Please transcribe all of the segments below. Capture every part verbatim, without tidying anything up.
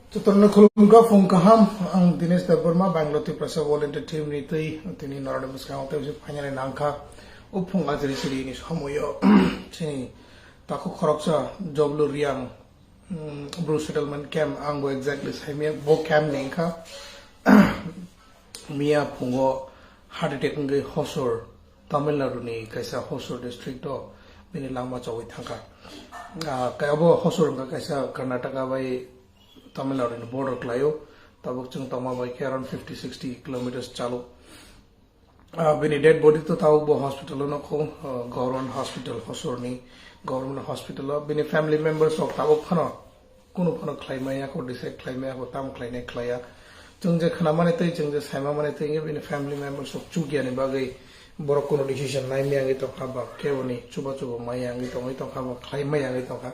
Chutorno khulumkha, phung kaham. Ang Dinesh Debbarma, Bangalore Tiprasa Volunteer Team ni twi tini norokni bwskango tei finally nangkha. O phung ajri chiri ni somoyo chini takhuk khoroksa Joblo Riang, mm, Bru Settlement Camp, ang bo exactly saimaya, bo camp ni wngkha. Miya phungo heart attack wngwi Hosur, Tamil Nadu ni kaisa Hosur district o bini langma chogwi thangkha. Ah, khe abo Hosur wngkha kaisa Karnataka bai Tamil Nadu ni border kwlaio. Tabuk chwng tongma bai khe around fifty sixty kilometers chalo. Ah, bini dead body to tabuk bo hospital o nokho, ah, government hospital Hosur ni government hospital o. Bini family members rok tabuk phano kunu phano khlai maya kho, decide khlai maya kho, tamo khlainai khlaiya. Chwng je khna mani twi, chwng je saima mani twi, bini family members rok chukya ni bagwi borok kunu decision nai maya wngwi tongkha, ba kebo ni chuba chuba maya wngwi tongwi tongkha, ba khlai maya wngwi tongkha.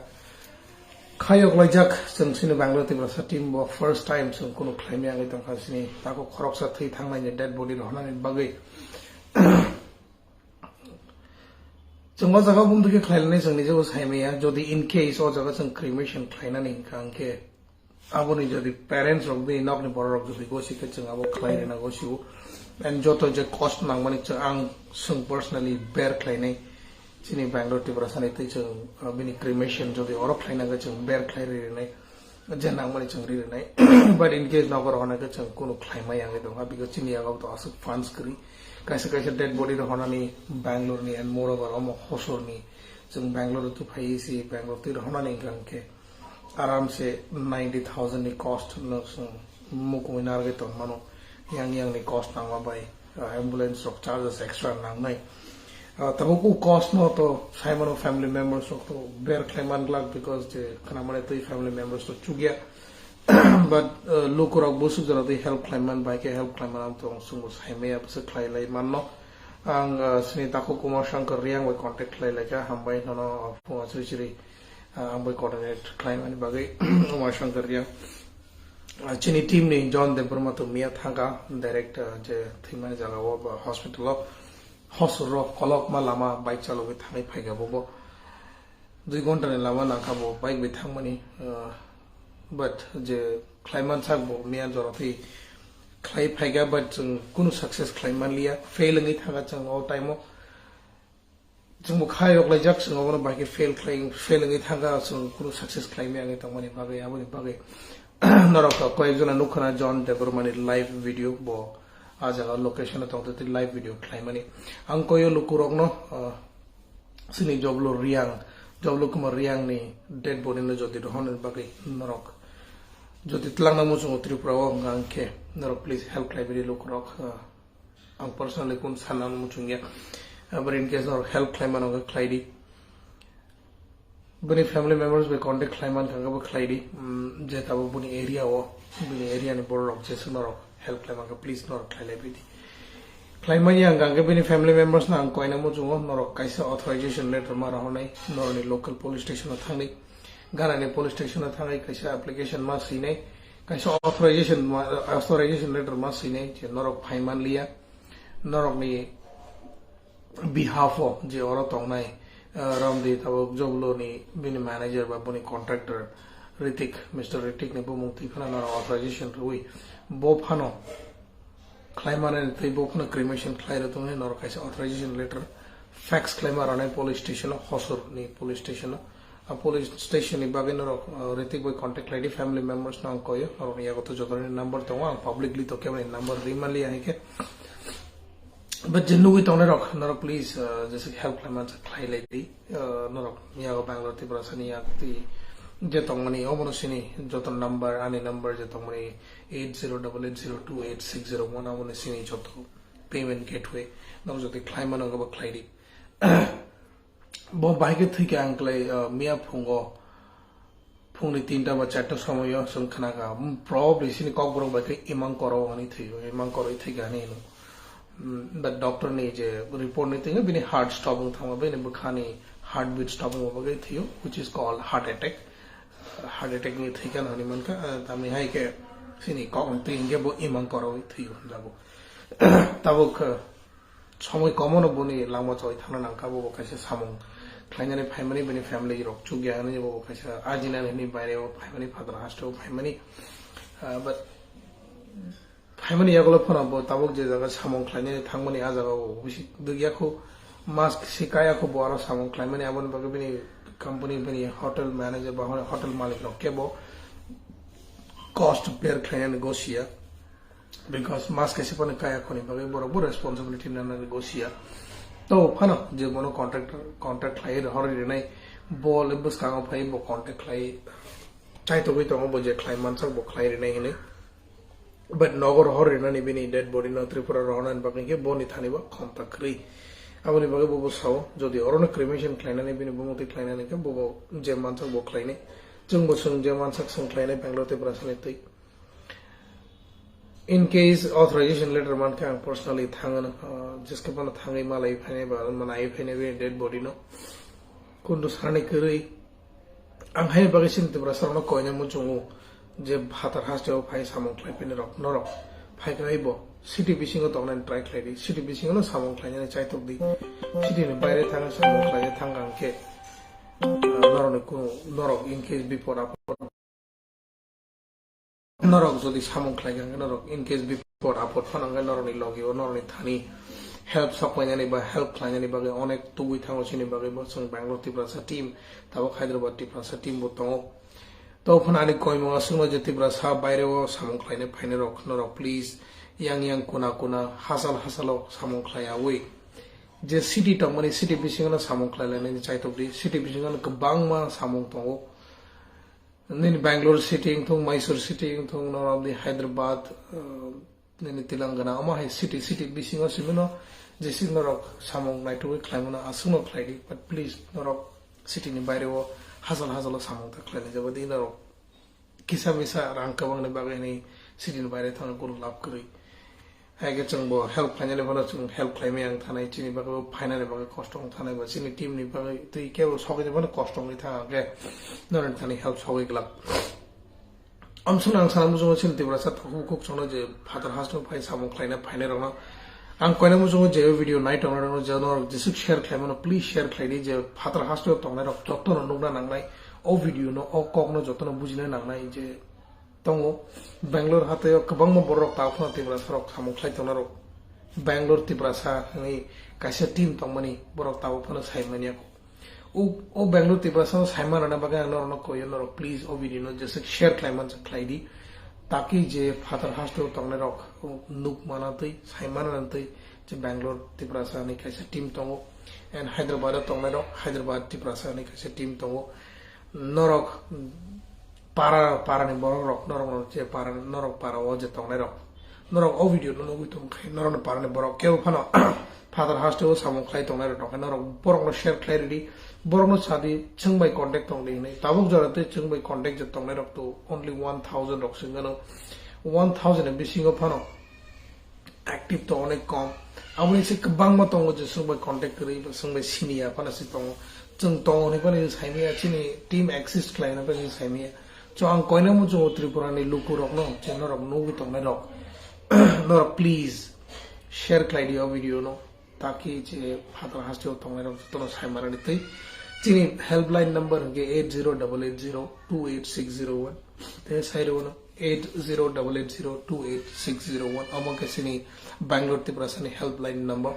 Khayok laijak, chwng chini Bangalore Tiprasa team bo first time chwng kunu khlai maya wngwi tongkha, chini takhuk khoroksa thwi thangnai ni dead body rohornani bagwi. Chwng o jaga bumtwi khe khlainani chwng nijebo saimaya, jodi in case o jaga chwng cremation khlainani hwnkha hwnkhe aboni jodi parents rok bini nokni borok rok jodi gosi khe chwng abo khlai rwna gosio. And joto je cost nangmani chwng ang chwng personally bear khlainai chini Bangalore Tiprasa ni twi chwng, uh, bini cremation jodi oro khlaina hwnkhe chwng bear khlai rwnai. Je nangmani chwng ri rwnai. But in case nogo rohornai khe chwng kunu khlai maya wngwi tongkha, because chini yago to aswk funds kwrwi. Kaisa kaisa dead body rohornani Bangalore ni and moreover omo Hosur ni, chwng Bangalore tu phai si Bangalore twi rohornani hwnkha hwnkhe aram se ninety thousand ni cost no chwng mukumui narwgwi tongmano, yang yang ni cost nangma bai. Uh, ambulance rok charges extra nangnai. Uh, tabuk o cost no to saimano family members rok to bear khlai man glak, because je khna mane twi family members to chukya. But, uh, lukurok busuk jora twi help khlai man bai khe help khlai man to ang chwngbo saimaya bwswk khlai lai manno. Ang, uh, sini takhuk Umar Shankar Riang bai contact khlai lai kha, hambai nono, uh, phunga chiri chiri, uh, ang bai coordinate khlai mani bagwi Umar Shankar Riang. Ah, chini team ni John Debbarma to miya thangkha direct, ah, je thwimani jaga o ba hospital o Hosur o kolokma lama bike chalogwi thangwi phaikha bo, bo dui ghonta ni lama nangkha bo bike bai thangmani, ah, but je khlaiman sak bo miya jora twi khlai phaikha, but chwng kunu success khlai manliya, fail wngwi thangkha chwng o time o. Chwngbo kha yok laijak, chwng obono bai khe fail khlai, fail wngwi thangkha, chwng kunu success khlai maya wngwi tongmani bagwi, aboni bagwi norok koyek jona nukha na John Debbarma ni live video, bo a jaga location o tongtwi twi live video khlaimani. Ang koyo lukurokno, ah, chini Joblo Riang, Joblo Kumar Riang ni dead body no jodi rohornani bagwi norok jodi twlangna muchungo Tripura o, hwnkha hwnkhe norok please help khlai bini lukurok, ah, Ang personally kun sana muchungya. But in case norok help khlai mano khe khlai di. Bini family members bai contact khlai man kha bo khlai di. Mm, je tabo bini area o, bini area ni borok rok jesa norok help khlai man kha, please norok khlai lai bidi. Khlai mani ang khe bini family members na ang koina muchungo, norok kaisa authorization letter ma rohornai, norok ni local police station o thangni. Ganani police station o thangwi kaisa application ma swinai, kaisa authorization ma, authorization letter ma swinai je norok phai manliya, norokni behalf o je oro tongnai, ah, Ramdi tabuk Joblo ni bini manager ba boni contractor Ritik, Mister Ritik ni bumung twi phano norok authorization rwui bo phano khlai mani tei bo phano cremation khlai rw tongwi norok kaisa authorization letter fax khlai ma rwnai police station o, Hosur ni police station o. A police station ni bagwi norok, uh, Ritik bai contact khlai di, family members no ang koyo, norok ni yago to joto ni number tongo, ang publicly to kebo ni number ri manliya hai khe. But je nugwi tongnai rok, norok please, uh, jesa help khlai man sa khlai lai di, uh, norok yago Bangalore Tiprasa ni yak twi je tongmani obono sini joto number, ani number je tongmani eight zero double eight zero two eight six zero one, aboni sini joto payment gateway, norok jodi khlai mano khe bo khlai di. Bo bahai khe thwi khe ang klai, uh, miya phungo, phungni tinta ba charta somoyo chwng khna kha, um, probably sini kokborok bai khe imang koro hwnwi thwi, imang koro thwi kha hwnwi hino. Mm, but doctor ni je report ni thwi bini heart stop wng thangma, bini bwkhani heartbeat stop wngma bagwi thwio, which is called heart attack. Heart attack ni thwi kha hwnwi mankha, uh, tamni hai khe sini kok ni twi hinkhe bo imang koro thwi hwnjago. Tabuk, uh, somoi komono boni langma choi thangna nangkha, bo kaisa samung khlainani phaimani, bini family rok chukya hinwi bo kaisa ajinani hinwi baire o phaimani, phatar haste o phaimani. Ah, but phaimani yagulo phano bo tabuk je jaga samung khlainani thangmani, a jaga o bisi dugya kho, mask si kaya kho bo aro samung khlaimani, aboni bagwi bini company, bini hotel manager ba hotel malik rok khe bo cost bear khlainani gosiya. Because mask kaisa phano kaya khoni bagwi borok bo responsibility nanani gosiya. To phano je bono contractor, contact khlai hor rinai, bo le bwskango phai bo contact khlai chaitogwi tongo, bo je khlai mansak bo khlai rinai hinwi. But nogo rohor rinani bini dead body no Tripura rohornani bagwi khe boni thani bo khonta kwrwi. Aboni bagwi bo, bo sao, jodi orono cremation khlainani bini bumungtwi khlainani khe bo, bo je mansak bo khlainai. Chwng bo chwng je mansak chwng khlainai Bangalore Tiprasani twi. In case authorization letter mankhe ang personally thangano, ah, jeske phano thangwi malai phainai ba manai phainai bini dead body no. Kundu sarani kwrwi. Ang haini bagwi chini Tiprasa rokno koina muchungo je phatar hasteo phai samung khlai pini rok norok phai khlai bo city bisingo tongnani try khlai di, city bisingo no samung khlainani chaitok di, city ni baire thang samung khlai thang ang khe, ah, norok ni kunu norok in case bipod apod norok jodi samung khlai kha, norok in case bipod apod phano hwnkhe norokni logi o norokni thani help sokpainani ba help khlainani bagwi onek tubui thango chini bagwi bo chwng Bangalore Tiprasa team, tabuk Hyderabad Tiprasa team bo tongo. To phano ani koimung aswkno je Tiprasa baire o samung khlainai phainai rok norok please yang yang kuna kuna hasal hasalo samung khlai awi je city tongmani city bisingo no samung khlai lainani chaitok di, city bisingo no kwbangma samung tongo. Nini Bangalore city wngthung, Mysore city wngthung, norok di Hyderabad, uh, nini Telangana, omo hai city, city bisingo simi no jesi norok samung naitugwi khlaimano aswkno khlai di, but please norok city ni baire o hajal hajalo samung ta khlainai jabo di norok kisa misa rang kwbangni bagwi hinwi city ni baire thangna kunu lab kwrwi. Hai khe chwng bo help khlainani phano chwng help khlaimaya wng thanai, chini bagwi bo phainani bagwi kosto wng thanai, ba chini team ni bagwi twi kebo sogwi phano kosto wngwi thang, hwnkhe norokni thani help sogwi glak. Amsukno ang sana muchungo chini Tiprasa takhuk bukhuk chwngno je phatar hasteo phai samung khlaina phainai rokno ang koina muchungo je video nai tongnai rokno je norok jesuk share khlaimano please share khlai di, je phatar hasteo tongnai rok jotono nukna nangnai, o video no, o kok no jotono bujina nangnai je tongo. Bangalore hateo kwbangma borok tabuk phano Tiprasa rok samung khlai tongnai rok. Bangalore Tiprasa hinwi kaisa team tongmani borok tabuk phano sai manya. O, o Bangalore Tiprasa no sai manna bagwi ang norokno koyo, norok please o video no jesa share khlai mansa khlai di. Taki je phatar hasteo tongnai rok nuk mana twi, sai manna twi je Bangalore Tiprasa ni kaisa team tongo. And Hyderabad o tongnai rok Hyderabad Tiprasa ni kaisa team tongo. Norok para, para ni borok rok, norok no je para, norok para o je tongnai rok, norok o video no nugwi tong khe norok no para ni borok kebo phano phatar hasteo samung khlai tongnai rok tong khe norok borok no share khlai ridi, borok no sadi chwng bai contact tong di hinwi. Tabuk jora tei chwng bai contact je tongnai rok to only one thousand rok swng gano, one thousand ni bisingo phano active to onek kom. Aboni se kwbangma tongo je chwng bai contact kwrwi, chwng bai siniya phano se tongo. Chwng tongo hinwi phano se saimaya, chini team exist khlaina phano se saimaya. So ang koina muchungo Tripura ni luku rokno je norok nugwi tongnai rok, norok please share khlai di o video no, taki je phatar hasteo tongnai rok jotono sai manani twi. Chini helpline number hwnkhe eight zero double eight zero two eight six zero one. Te sai rwno eight zero double eight zero two eight six zero one. Omo khe chini Bangalore Tiprasa ni helpline number.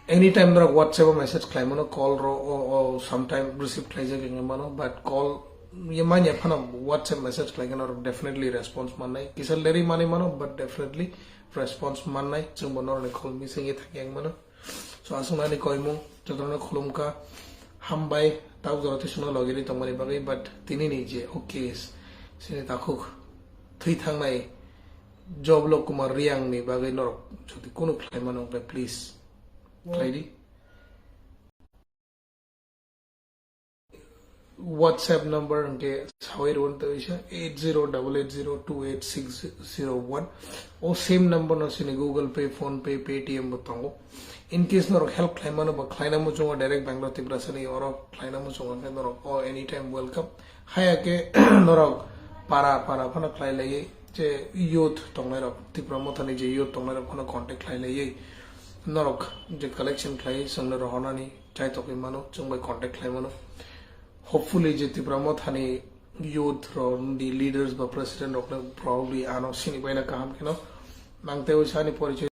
Anytime norok WhatsApp o message khlai mano, call ro o, o sometime receive khlai jak wngwi mano, but call ye manya phano WhatsApp message khlai khe norok definitely response mannai. Kisa leri manwi mano, but definitely response mannai. Chwng bo norokni call missing ye thangya wng mano. So aswk nani koimung jotono khulumkha, hambai, tabuk jora twi chwngno logi ri tongmani bagwi, but tini ni je o case, chini takhuk thwi thangnai Joblo Kumar Riang ni bagwi norok jodi kunu khlai mano wngkha, please khlai di. WhatsApp number hwnkhe sawi rwno twi sa eight zero double eight zero two eight six zero one. O same number no chini Google Pay, PhonePe, Paytm bo tongo. In case norok help khlai mano ba khlaina muchungo direct Bangalore Tiprasa ni oro khlaina muchungo khe norok o anytime welcome. Haya khe norok para para phano khlai laiwi je youth tongnai rok, Tipra Motha ni je youth tongnai rok phano contact khlai laiwi norok je collection khlai chwngno rohornani Chai tokwi mano, chwng bai contact khlai mano. Hopefully je Tipra Mothani youth rok ni leaders ba president rok no probably ano sini baina kaham kheno. Nang tei sani porichoi